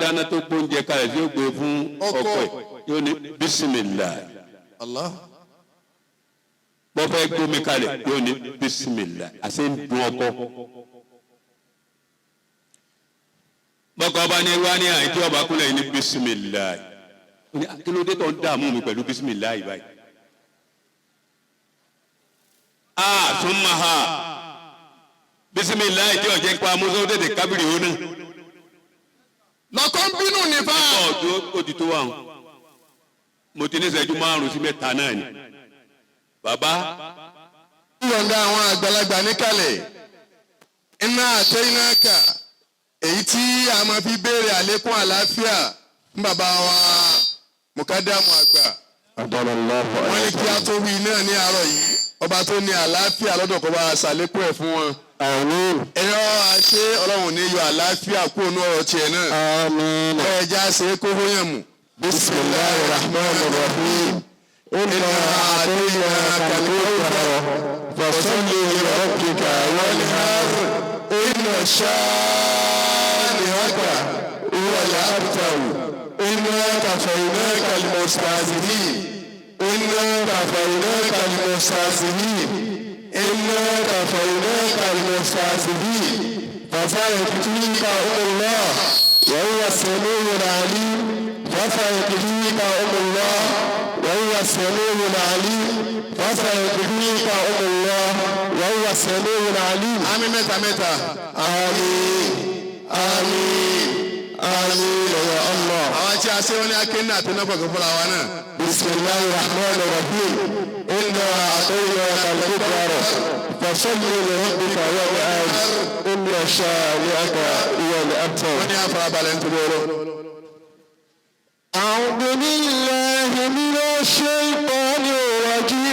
Dáná tó gbóúnjẹ kalẹ̀ tí ó gbé fún ọkọ ẹ̀, yóò ní bisimilayi. Allah. Bọ́ fẹ́ gbómi kalẹ̀, yóò ní bisimilayi, àṣẹ ń dun ọkọ. Bọ́kọ bá ní wá ní àyíkí ọba kúnlẹ̀ yìí ní bisimilayi, ó ní kí ló dé tó ń dààmú mi pẹ̀lú bisimilayi báyìí? A súnmọ́ ha bisimilayi tí ọ̀jẹ̀ ń pa muso tètè kábìrì ó náà. Lọ́kọ́ ń bínú nípa. Ọ̀dọ́ ó ti tó wa hàn, mo ti ní ìṣẹ́jú 5 sí 3 náà ni bàbá. Yọ̀ǹda àwọn àgbàlagbà níkàlẹ̀ iná àtẹ́yìnáka, èyí tí a máa fi béèrè àlékún àlàáfíà fún bàbá wa mùkádàmù àgbà. Wọ́n ní kí a tó wí náà ní àárọ̀ yìí, ọba tó ní àlàáfíà lọ́dọ̀ kó bá a ṣàlékún ẹ̀ fún wọn. Ẹ̀rọ àṣẹ Ọlọ́run ní yọ àlàáfíà kúrò ní ọ̀rọ̀ tiẹ̀ náà. Ẹ̀ já ṣe é kó hóyàn mù. بسم الله الرحمن الرحيم. إنا أعطيناك الكوثر فصل لربك وانحر إن شانئك هو الأبتر. إنا كفيناك المستهزئين، إنا كفيناك المستهزئين، إنا كفيناك المستهزئين. فسيكفيكهم الله وهو السميع العليم. فسيكفيكهم الله وهو السميع العليم. فسيكفيكهم الله وهو السميع العليم. Àmín mẹ́ta mẹ́ta. آمين، آمين، آمين يا الله. Àwọn tí a ṣe wọn ní akéńdà àti náà kọ̀ọ̀kan fúnra wa náà. بسم الله الرحمن الرحيم. إنا أعطيناك الكوثر فصل لربك وانحر إن شانئك هو الأبتر. Wọ́n ní àfarabalẹ̀ nítorí ọ̀rọ̀. أعوذ بالله من الشيطان الرجيم.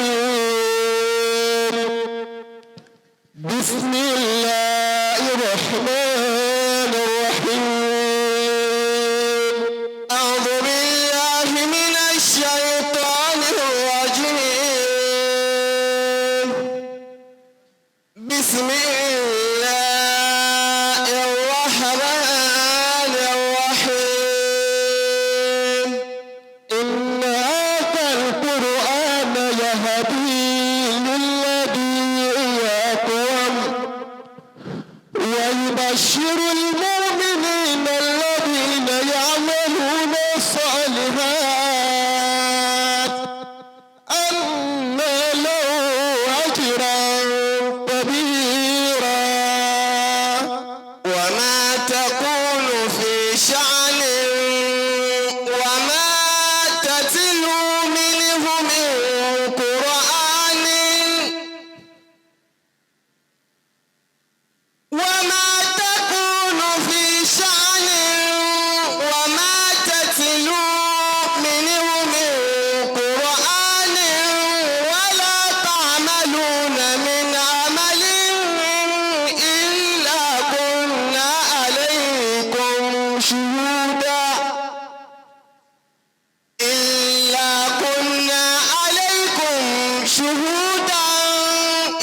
بسم الله الرحمن الرحيم. أعوذ بالله من الشيطان الرجيم. بسم الله الرحمن الرحيم. إن هذا القرآن يهدي للذي هو أقوم ويبشر المؤمنين الذين يعملون الصالحات أن لهم أجرا كبيرا. وما تكون في شأن وما تتلو منه من قرآن وما تكون في شأن وما تتلو منه من قرآن ولا تعملون من عمل إلا كنا عليكم شهودا، إلا كنا عليكم شهودا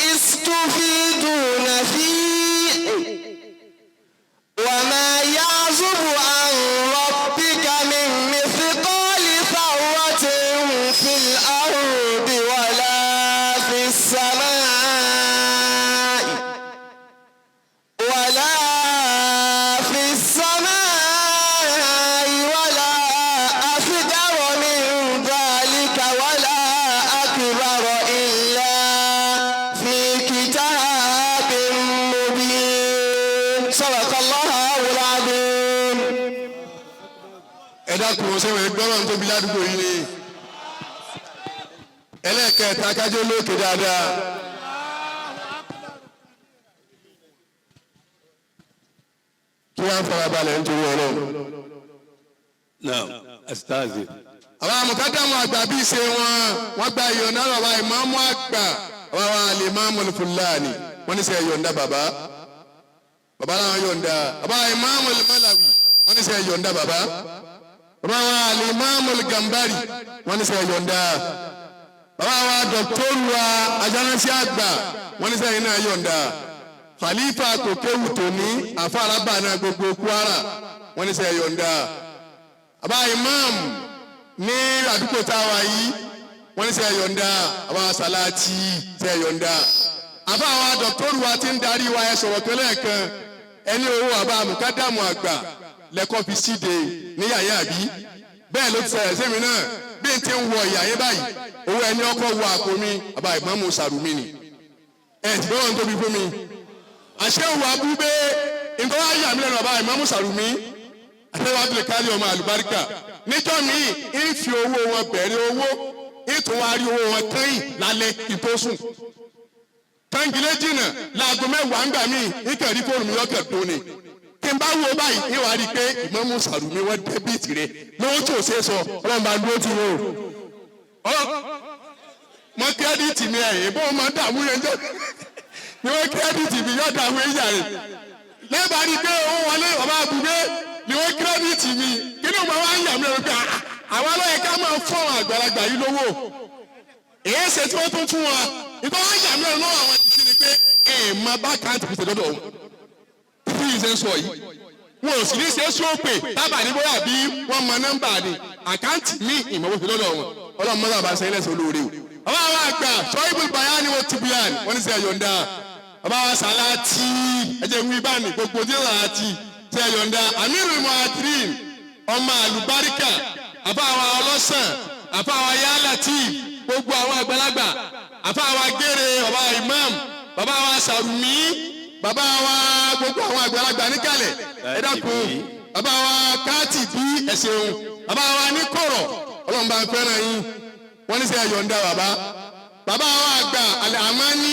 إذ تفيدون فيه. وما يعزب عن ربك من مثقال ذرة في الأرض ولا في السماء ولا في السماء ولا أصغر من ذلك ولا أكبر إلا في كتاب مبين. صدق الله العظيم. Ẹ dákun, sẹ́wọ̀n gbọ́dọ̀ tó bí ládùúgbò yìí ni ẹlẹ́ẹ̀kẹta kájọ́ lókè dáadáa. Kí wọ́n farabalẹ̀ nítorí ọlọ́run. Náà astazi. Àwọn amukadamu àgbà bíi ṣe wọn, wọ́n gba ìyọ̀ǹda bàbá ìmáàmù àgbà, bàbá wa Al-Imam Fulani, wọ́n ní sẹ́ yọ̀ǹda bàbá. Bàbá làwọn yọ̀ǹda. Bàbá ìmáàmù Malawi, wọ́n ní sẹ́ yọ̀ǹda bàbá. Bàbá wa Al-Imam Gambari, wọ́n ní sẹ́ yọ̀ǹda. Bàbá wa dọ̀tọ́rù wa ajánáṣí àgbà, wọ́n ní sẹ́yìn náà yọ̀ǹda. Khalifa kò kéwù tòní àfa arábà náà gbogbo Kwara. Wọ́n ní sẹ́ yọ̀ǹda. Bàbá imam ní àdúgbò tá a wà yìí, wọ́n ní sẹ́ yọ̀ǹda. Bàbá Salati, sẹ́ yọ̀ǹda. Àbá àwọn dọ̀tọ́rù wa ti ń darí wa, ẹ sọ̀rọ̀ tó lẹ́ẹ̀kan, ẹni owó àbá mùkádàmù àgbà lẹ́kọ́ fi síde ní yàyà, àbí bẹ́ẹ̀ ló ti ṣẹlẹ̀ sẹ́mi náà? Bí n ti ń wọ ìyá yẹn báyìí, owó ẹni ọkọ̀ wọ àpò mi, àbá ìmáàmù Sàrùmí ni ẹ ti bọ́ wọn tóbi fún mi. Àṣẹ òwò abúgbé nǹkan wá yà mí lẹ́nu. Àbá ìmáàmù Sàrùmí àtẹwà Abdulkali, ọmọ àlùbáríkà, níjọ́ mi ń fi owó wọn bẹ̀rẹ̀ owó, ètò wa rí owó wọn kẹ́yìn lálẹ́ kí n tó sùn tangilé jìnnà láago 10 ń gbà mí, ìkẹrí fóònù mi yọkẹ tó ni tí n bá wo báyìí, ìwà rí i pé ìmáàmù Sàrùmí wọn debit rẹ lówó tí ò ṣe é sọ. Ọlọ́run bá dúró tì wọ́n o. Mọ credit mi ẹ̀ ìbọn máa dààmú yẹn jẹ́ ni wọ́n credit mi yọ dààmú yẹn yàrá lẹ́bàá rí i pé owó wọlé. Ọba àbúgbé ni wọ́n credit mi. Kí ni wọ́n wá ń yà mí lẹ́nu pé àwa lọ́yẹ̀ ká máa fún àwọn àgbàlagbà yìí lówó, èyí ṣe tí wọ́n tún fún wa. Ìtọ́ wá yà mí lẹ́nu lọ́wọ́ àwọn ìdí ni pé ẹ̀ mọ bá káàtì fi ṣe lọ́dọ̀ wọn títí yìí ṣe ń sọ yìí, wọn ò sì ní ṣe é sóòpè tábà ní bóyá bí wọ́n mọ nọ́mbà ni àkáǹtì ní ìmọ̀wé fi lọ́dọ̀ wọn. Ọlọ́run mọ́tà bá ṣe ẹlẹ́sìn olóore o. Bàbá wa àgbà sọ́yìnbó bàyá ni wọ́n ti bíyàn, wọ́n ní sẹ́ yọ̀ǹda. Bàbá wa Sàláàtì, ẹ̀jẹ̀ ń wí bá ní gbogbo tí Sàláàtì sẹ́ yọ̀ǹda. Amiru Muhadirin, ọmọ àlùbáríkà, àbá wa ọlọ́sàn, àbá wa yálàtì, gbogbo àwọn àgbàlagbà, àbá wa gèrè, bàbá imam, bàbá wa Sàrùmí, bàbá wa, gbogbo àwọn àgbàlagbà níkàlẹ̀, ẹ dákun. Bàbá wa káàtì bí, ẹ ṣeun. Bàbá wa ní kọ̀rọ̀, ọlọ́run bá ń fẹ́ràn yín. Wọ́n ní sẹ́ yọ̀ǹda. Bàbá wa àgbà àlẹ́ àmání,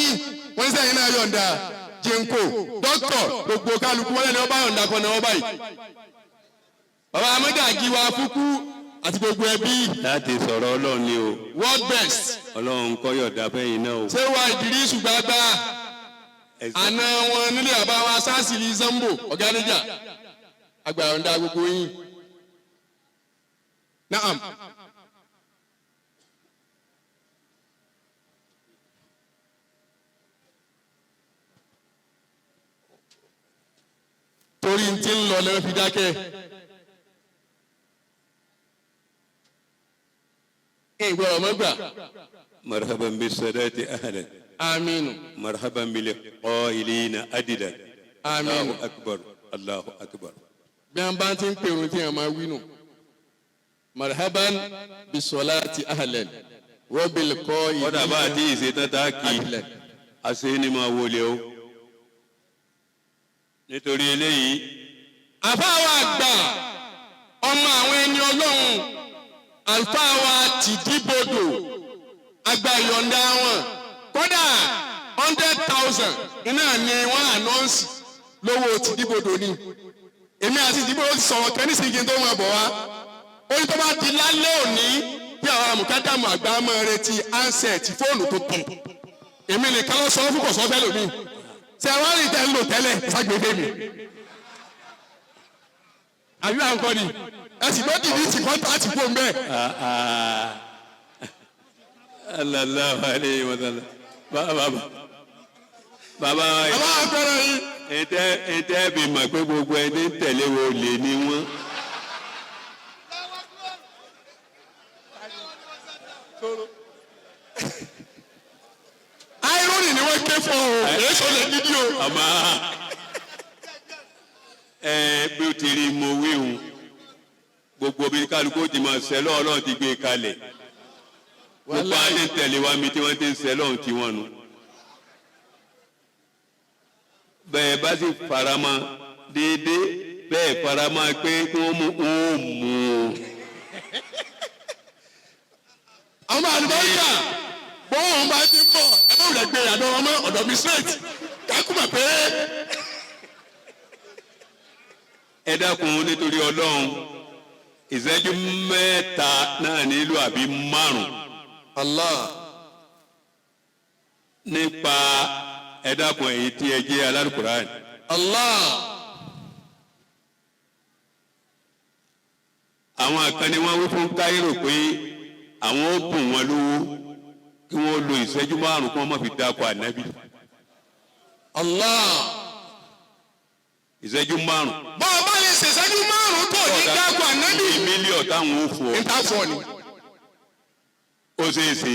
wọ́n ní sẹ́yìn náà yọ̀ǹda. Jẹ́ńkò dókítọ̀, gbogbo kálukú wọ́n lẹ́nu ọba yọ̀ǹda kan náà wọ́n báyìí. Bàbá amẹ́gàjì wa fúkú àti gbogbo ẹbí. Láti sọ̀rọ̀ Ọlọ́run ni o. World best. Ọlọ́run kọ́ yọ̀ọ̀dà fẹ́yìn náà o. Ṣé wa Ìdírísù gbagba àná wọn nílé bàbá wa sásìlì Zambo ọ̀gánijà àgbà, yọ̀ǹda gbogbo yín. Naam. Torí n ti ń lọ lẹ́wọ́ fi dákẹ́. Ìgbà ọmọ gbà. Marhaban bis sadati ahlan. Aminu. Marhaban bil qailina adidan. Aminu. Allahu akbar, Allahu akbar. Bí wọn bá ti ń pèrò tí wọn máa wí nù. Marhaban bisolati ahlan wabil kọ́. Kọ́dà bá a ti ìṣe tán tá a kì í ahlan. Àṣẹ ni máa wọlé o nítorí eléyìí. Àfáà àgbà, ọmọ àwọn ẹni Ọlọ́run, àlùfáà wa tìdíbodò, àgbà ìyọ̀ǹda wọn. Kódà 100,000 iná ni wọ́n announce lówó tìdíbodò ni. Èmi àti tìdíbodò ti sọ̀rọ̀ kan nísìnyí kí n tó máa bọ̀ wá. Ó ní tó bá di lálẹ́ òní bí àwọn amùkádàmù àgbà máa retí handset, fóònù tuntun. Èmi nìkan ló sọ fún, kò sọ fẹ́ lómi. Ṣé wàá rí tẹ́ ń lò tẹ́lẹ̀ ságbèfé mi, àbí à ń kọ́ ni? Ẹ sì gbọ́ dìbí ti contact fóun bẹ́ẹ̀. Sallallahu alayhi wa sallam. Bàbá bàbá. Àbá àpẹẹrẹ yìí. Ètè bí mọ̀ pé gbogbo ẹni ń tẹ̀lé wo lè ní wọ́n. Irony ni wọ́n ké fún o, èyí sọ lè dídí o. Ọmọ ẹ bí o ti rí mo wíhun, gbogbo bí kálukú ti máa ṣẹ lọ́wọ́, Ọlọ́run ti gbé e kalẹ̀. Gbogbo àti ń tẹ̀lé wa mi tí wọ́n ti ń ṣẹ lọ́hùn tí wọ́n nu. Bẹ́ẹ̀ bá sì faramọ́ déédéé, bẹ́ẹ̀ faramọ́ pé kí wọ́n mú un mú un. Àwọn àlùbáríkà bọ́ọ̀ bá ti ń bọ̀, ẹ bá wùlẹ̀ gbé àdó wọn mọ́ ọ̀dọ̀ mi straight kákùmọ̀ pé. Ẹ dákun, nítorí Ọlọ́run, ìṣẹ́jú 3 náà nílò àbí 5. Allah. Nípa, ẹ dákun, èyí tí ẹ jẹ́ alárùkùránì. Allah. Àwọn kan ní wọ́n wí fún Káírò pé àwọn ó bùn wọn lówó kí wọ́n lo ìṣẹ́jú 5 kí wọ́n má fi dákọ̀ ànábì. Allah. Ìṣẹ́jú 5. Bọ́ọ̀ bá lè ṣèṣẹ́jú márùn-ún tó ní dákọ̀ ànábì. Mílíọ̀nù táwọn ò fò. Níta fọ ni. Ó ṣeé ṣe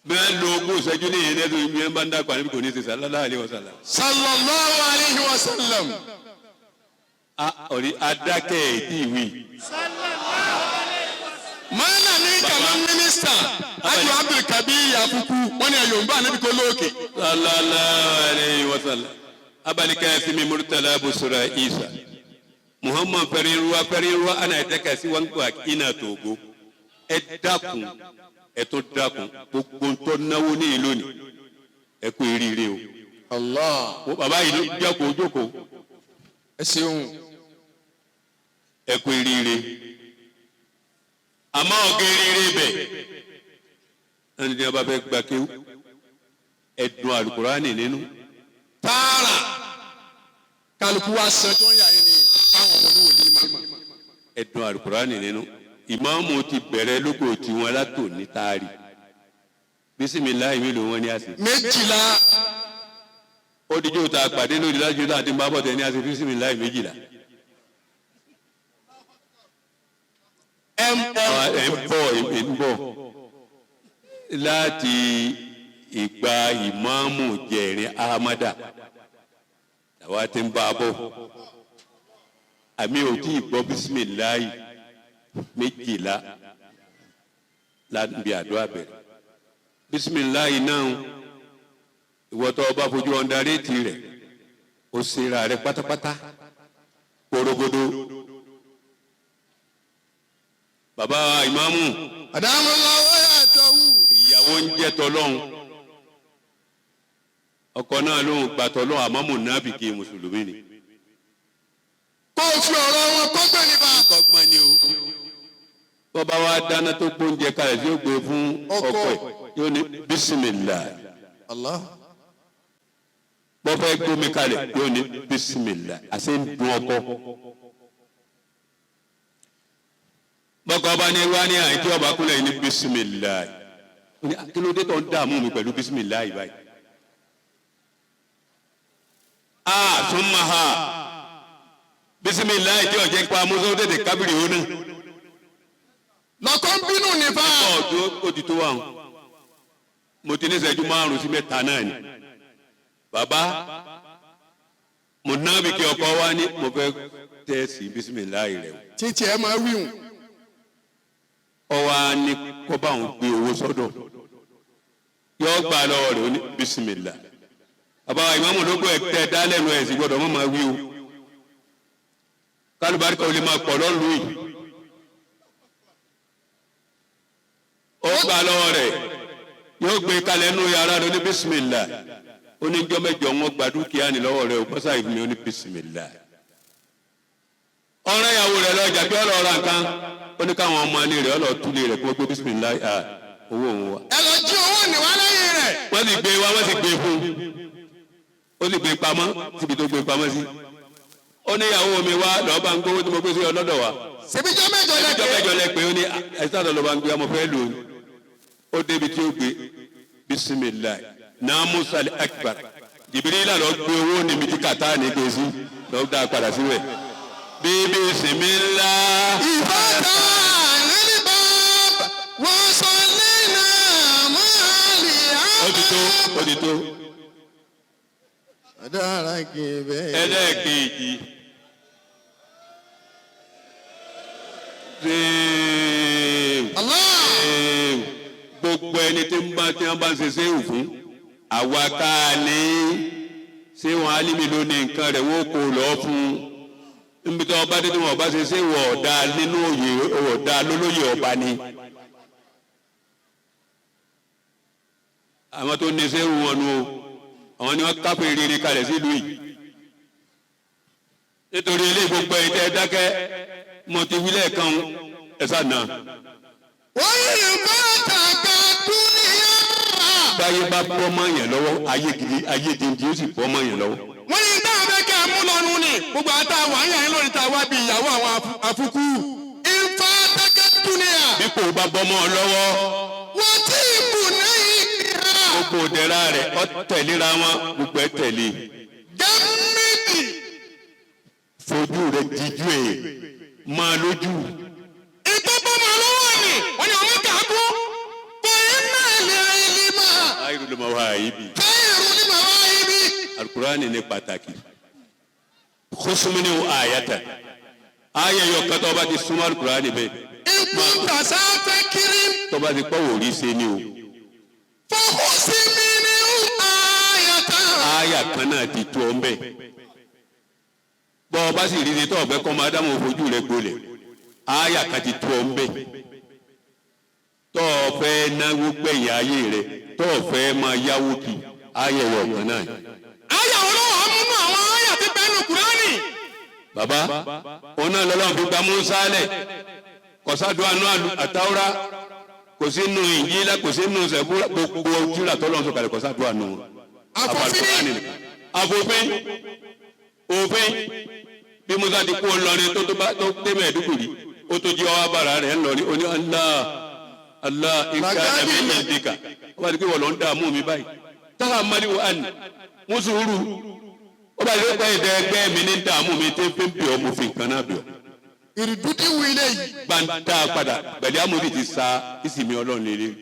bí wọ́n lo 20 ìṣẹ́jú ní ìyẹn lẹ́nu bí wọ́n bá ń dákọ̀ ànábì kò ní ṣe sallallahu alaihi wasallam. Sallallahu alayhi wa sallam. Ọ̀rí adákẹ́ ètí ìwé. Mọ́nà ní kàmá mínísítà Ájú Abdulkabir Yakubu wọ́n ní ẹ̀yọ̀ ànábì kó lóòkè. Sallallahu alaihi wasallam. Abalika yasimi Murtala Busura Isa. Muhammad fẹ́rin ruwa ana ẹ̀dẹ́ka sí wọn kó ina Togo. Ẹ dákun, ẹ tó dákun, gbogbo ntọ́ náwó ní ìlú ni ẹ kú eríire o. Allah. Bàbá yìí ló jókòó jókòó. Ẹ ṣeun. Ẹ kú eríire. Àmọ́ ọ̀gá eríire bẹ̀. Ẹni tí wọ́n bá fẹ́ gba kéwú, ẹ dùn alukurani nínú. Tààrà kálukú wa san tó ń yà yín ni fáwọn ọmọ oníwòlíì mà. Ẹ dùn alukurani nínú. Ìmáàmù ti bẹ̀rẹ̀ lóko tiwọn látò ní taari. Bisimilayi mélòó wọn ni a ṣe. 12. Ó dijọ́ ta pàdé lórí lájú náà ti ń bá bọ̀ tẹ̀ ní a ṣe bisimilayi 12. Mm. Ẹ ń bọ̀, ẹ ń bọ̀ láti ìgbà ìmáàmù jẹ̀rin Ahmada làwa ti ń bá a bọ̀. Àmì ò tí ì gbọ́ bisimilayi 12 láti àdúrà bẹ̀rẹ̀. Bisimilayi náà ìwọ tó o bá fojú ọ̀ndaréètì rẹ̀ ó ṣera rẹ̀ pátápátá korogodo. Bàbá ìmáàmù. Àdámọ́láwọ́ yàtọ̀ wù. Ìyàwó ń jẹ́ tọlọ́hun, ọkọ náà lóun gbà tọlọ́hun, àmọ́ mùnáfíkì mùsùlùmí ni. Kó o fi ọ̀rọ̀ wọn kọ́gbọ́n nípa. Kọ́gbọ́n ni o. Bọ́ba wa dáná tó gbóúnjẹ kalẹ̀ tí yóò gbé fún ọkọ ẹ̀ yóò ní bísímìlà. Allah. Bọ́fẹ́ gbómi kalẹ̀ yóò ní bísímìlà, àṣẹ ń dun ọkọ. Bọ́kọ bá ní wá ní àìtí ọba kúnlẹ̀ yìí ní bísímìlà. Kí ló dé tó ń dààmú mi pẹ̀lú bísímìlà yìí báyìí? A súnmọ́ ha bísímìlà yìí tí ọ̀jẹ̀ ń pa amúsọ́ tètè kábìrì ó náà. Lọ́kọ́ ń bínú nípa. Ọ̀dọ́ ó ti tó wa hàn. Mo ti ní ìṣẹ́jú 5 sí 3 náà ni. Bàbá mo náà bí kí ọkọ wa ní mo fẹ́ tẹ́ sí bísímìlà rẹ̀ o. Títí ẹ máa wíwùn. Ọwọ́ á ní kó bá òun gbé owó sọ́dọ̀. Yọ gbà lọ́wọ́ rẹ̀ ó ní bísímìlà. Bàbá ìmáàmù ló gbọ́ ẹ̀ tẹ́ dá lẹ́nu ẹ̀ sì gbọ́dọ̀ mọ́ máa wí o. Kálùbáríkà ò lè máa pọ̀ lọ́lùú yìí. Ó gbà lọ́wọ́ rẹ̀ yóò gbé kalẹ̀ nínú yàrá rẹ̀ ó ní bísímìlà. Ó ní jọ́ mẹ́jọ wọn gba dúkìá ní lọ́wọ́ rẹ̀ ó bọ́sà ìfún mi ó ní bísímìlà. Ọ̀rẹ́ ìyàwó rẹ̀ lọ jà pé ọ̀lọ́ ra nǹkan ó ní káwọn ọmọ ilé rẹ̀ ọ̀lọ́ túlé rẹ̀ kó gbé bísímìlà owó òun wa. Ẹ lọ jí owó níwá lẹ́yìn rẹ̀. Wọ́n sì gbé wa, wọ́n sì gbé fún un. Ó sì gbé pamọ́ síbi tó gbé pamọ́ sí. Ó ní ìyàwó mi wá lọ́ọ́ bá ń gbówó tí mo gbé sí ọlọ́dọ̀ wa. Ṣèbíjọ́ mẹ́jọ lẹ Ṣèbíjọ́ mẹ́jọ lẹ pé ó ní ẹ̀sán lọ́ọ́ bá ń gbé ọmọ fẹ́ lò ó. Ó débi tí ó gbé bísímìlà nàmúsàlì akbar. Jìbìrìlà lọ gbé owó níbi tí kàtá ní gbé sí lọ́ọ́ dá padà síbẹ̀. Bíbísímìlà. Ìbáta nílìbá wọ́n sọ lẹ́nà máàlì á. Ó ti tó, ó ti tó. Dára kì í bẹ́ẹ̀. Ẹlẹ́ẹ̀kejì. Ṣéèwù. Allah. Ṣéèwù. Gbogbo ẹni tí ń bá tí wọ́n bá ń ṣe ṣéèwù fún. Àwa ká ní ṣé wọn alíbi ló ní nǹkan rẹ̀ wọ́n kò lọ́ọ́ fún un. Níbi tí ọba dídí wọn ọba ṣe ṣé wọ ọ̀dà nínú òye ọ̀dà lólóyè ọba ni. Àwọn tó ní ṣéwù wọn nu o, àwọn ni wọ́n kápẹ́ rere kalẹ̀ sílùú yìí. Nítorí ilé gbogbo ẹ̀ tẹ́ dákẹ́, mo ti wí lẹ́ẹ̀kan ẹ̀ sá nà. Wọ́n yìí bá tàkà dúníyà. Báyé bá bọ́ mọ́ yẹn lọ́wọ́, ayé gidi ayé dindi ó sì bọ́ mọ́ yẹn lọ́wọ́. Wọ́n ní táwọn fẹ́ kẹ́ ẹ mú lọ́nu ni gbogbo àtàwọn àyàn yín lónìí tá a wá bí ìyàwó àwọn afúkú. Ìfà tàkà dúníyà. Bí kò bá bọ́ mọ́ ọ lọ́wọ́. Wọ́n tí ì bù náà yìí. Gbogbo òdẹ̀ra rẹ̀ ọ tẹ̀léra wọn, gbogbo ẹ tẹ̀lé. Gẹ́mìtì. Fojú rẹ jíjú ẹ máa lójú. Ìtọ́ bọ́mọ lọ́wọ́ ni wọ́n ní ọmọ kàákú. Bóyá náà lè rí máa. Ayélujára ló máa wá ibi. Káyọ̀rù ní màá ibi. Alukurani ní pàtàkì. Kosumini ayata. Ayé yọ kátó ọba ti súnmọ́ alukurani bẹ́ẹ̀. Ikú tàṣà fẹ́ kiri. Tọ́ba ti kọ́ wòlíì ṣe ni o. Fọ́kùsí mi ní ayata. Aya kan náà ti tó ọ mbẹ. Bọ́ ọba sì rí ni tọ́ ọ̀bẹ kọ́ máa dáhùn ojú rẹ gbolẹ̀. Aya kan ti tó ọ mbẹ. Tọ́ ọ fẹ́ náwó gbẹ̀yìn ayé rẹ, tọ́ ọ fẹ́ máa yáwó kì, aya yọ kan náà. Ayà olówó ọmúnú àwọn ayà ti bẹ́ẹ̀ nù Kúránì. Bàbá, òun náà lọ́lọ́run fi gba Musa lẹ̀. Kọ̀sádùn àánú àtàwọ́rá, kò sí nù Ìnjílá, kò sí nù Sẹ̀búrà, gbogbo ojúlà tọ́lọ́run sọ̀kalẹ̀ kọ̀sádùn àánú wọn. Àfòfin. Àfòfin òfin bí Musa ti kú ọlọrin tó tó bá tó dé Mẹ̀dúgùrí ó tó jí ọwọ́ bàrà rẹ̀ ńlọrin ó ní Allah Allah nǹkan ẹ̀mí ìdíkà ó bá di pé wọ́n lọ ń dààmú mi báyìí tára mali wa ni mo sùúrù ó bá di pé ẹ̀dẹ́ ẹgbẹ́ mi ní dààmú mi tí fi ń bì ọ́ mo fi nǹkan náà bì ọ́ Ìrìdúdí wù ilé yìí. Gbàǹtà padà gbẹ̀lẹ́ amóbi ti sa ìsìnmi Ọlọ́run lélẹ̀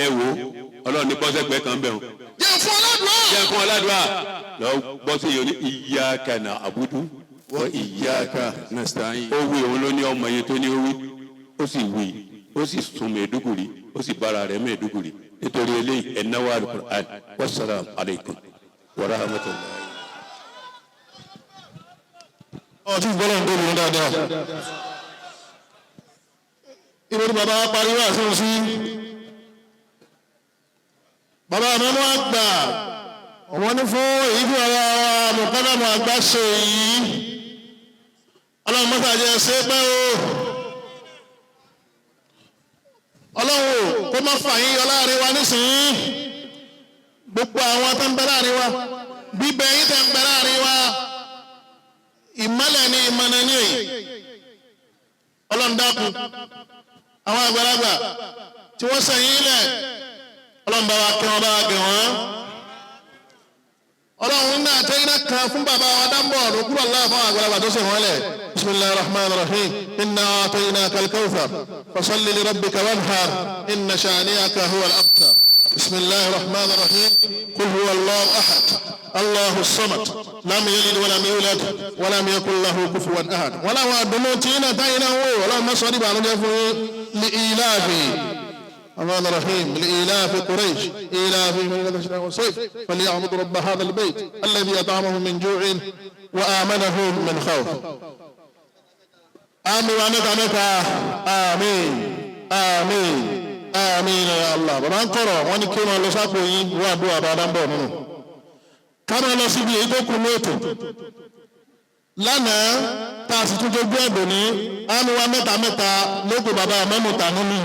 ẹ wo Ọlọ́run ní bọ́sẹ̀gbẹ́ kan bẹ̀ wọ́n Jẹ́ fún ọlọ́dún. Jẹ́ fún ọládùá lọ gbọ́ sí yòó ní iyyaka na'budu wa iyyaka nasta'in. Ó wí òun ló ní ọmọ yẹn tó ní ó wí, ó sì wí, ó sì sun Mẹ̀dúgùrí, ó sì bára rẹ̀ Mẹ̀dúgùrí nítorí eléyìí ẹ̀náwó al-Qur'an. Wassalamu alaykum wa rahmatullahi. Ọtí gbọ́dọ̀ ń tóbi dáadáa. Ibo ni bàbá wa pariwo àfihàn sí? Bàbá mi mú àgbà wọ́n ní fún èyí tí bàbá wa mọ̀kánàmù àgbà ṣe yìí. Ọlọ́run mọ́tà jẹ́ ṣe pẹ́ o. Ọlọ́run ò kó má fà yín yọ láàrin wa nísìnyí. Gbogbo àwọn tó ń bẹ láàrin wa, bíbẹ yín tẹ̀ ń bẹ láàrin wa, ìmọ̀lẹ̀ ni ìmọ̀nà ni èyí. Ọlọ́run dákun, àwọn àgbàlagbà tí wọ́n sẹ̀yìn lẹ̀, Ọlọ́run bá wa kẹ́ wọn, bá wa gẹ̀ wọ́n. Ọlọ́run náà tẹ́yìn náà kan fún bàbá wa dáńbọ̀ ọ̀rọ̀ kúrò aláwọ̀ fún àwọn àgbàlagbà tó sẹ̀ wọ́n lẹ̀. Bismillahir rahmanir rahim, inna a'tainaka al-kawthar, fasalli li rabbika wanhar, inna shani'aka huwa al-abtar. Bismillahir rahmanir rahim, qul huwa Allahu ahad, Allahu samad, lam yalid walam yulad walam yakul lahu kufuwan ahad. Wọ́n láwọn àdùnnú tí iná táyìn náà wò, Ọlọ́run má sọ ọ́ dìbò àlọ́jẹ́ fún yín li ilafi. الرحمن الرحيم، لإيلاف قريش إيلافهم رحلة الشتاء والصيف، فليعبدوا رب هذا البيت الذي أطعمهم من جوع وآمنهم من خوف. آمين وأمين آمين آمين آمين يا الله. Bàbá ń kọ̀rọ̀ wọ́n ní kí wọ́n lọ sápò yín wọ́n àdúrà bàbá ń bọ̀ nínú. Ká máa lọ síbi èyí tó kù ní ètò. Lánàá tá a sì tún jogún ẹ̀dùn ní àmì wa mẹ́ta mẹ́ta lóko bàbá mẹ́mùtà nínú,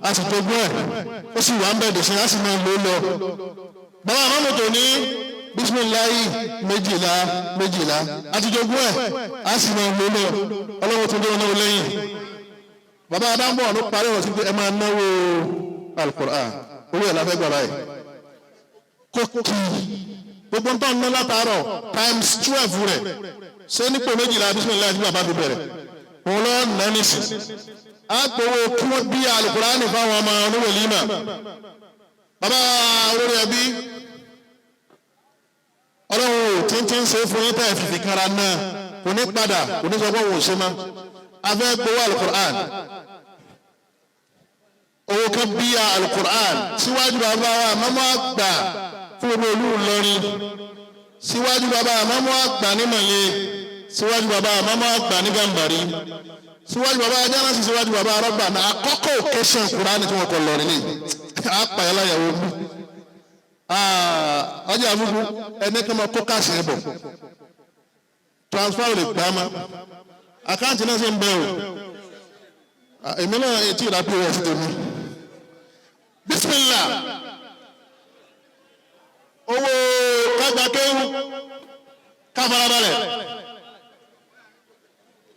a sì jogún ẹ̀, ó sì wà ń bẹ̀ dèsí, a sì máa lò ó lọ. Bàbá mẹ́mùtò ní bisimilayi méjìlá méjìlá, a ti jogún ẹ̀, a sì máa lò ó lọ. Ọlọ́wọ́ tún dé ọ̀nà lẹ́yìn. Bàbá Adámbọ̀ ló parí ọ̀rọ̀ sí pé ẹ máa náwó Al-Qur'an, owó ẹ̀ la fẹ́ gbà báyìí. Kó kì í gbogbo nǹkan ná látàárọ̀ times 12 rẹ̀ ṣé nípò méjìlá bisimilayi tí bàbá fi bẹ̀rẹ̀ òun lọ nà nísìn. Á gbowó kí wọ́n bí Al-Qur'ani fáwọn ọmọ oníwòlímà. Bàbá olórí ẹbí, Ọlọ́run ò tí ń ṣe fún yín tẹ́ ẹ̀ fìfì kára náà, kò ní padà, kò ní sọ pé òun ò ṣe mọ́. A fẹ́ gbowó Al-Qur'an, owó kan bí Al-Qur'an síwájú bàbá wa mọ́mọ́ àgbà fún gbogbo olú Ìlọrin, síwájú bàbá mọ́mọ́ àgbà ní Mọ̀lẹ́, síwájú bàbá mọ́mọ́ àgbà ní Gàmbàrí, síwájú bàbá Ajánásì, síwájú bàbá Rọ́bà náà. Àkọ́kọ́ òkèṣàn Kùránì tí wọ́n kọ lọ́rin ní apàyàláyàwó mi ọjà àbúkú ẹni kí wọ́n kó káàsì ẹ̀ bọ̀, transfer lè gbà má àkáǹtì náà sì ń bẹ̀ o. Èmi náà etí ìlà pos tèmi. Bismillah, owó kágbá kéwú káfarabalẹ̀.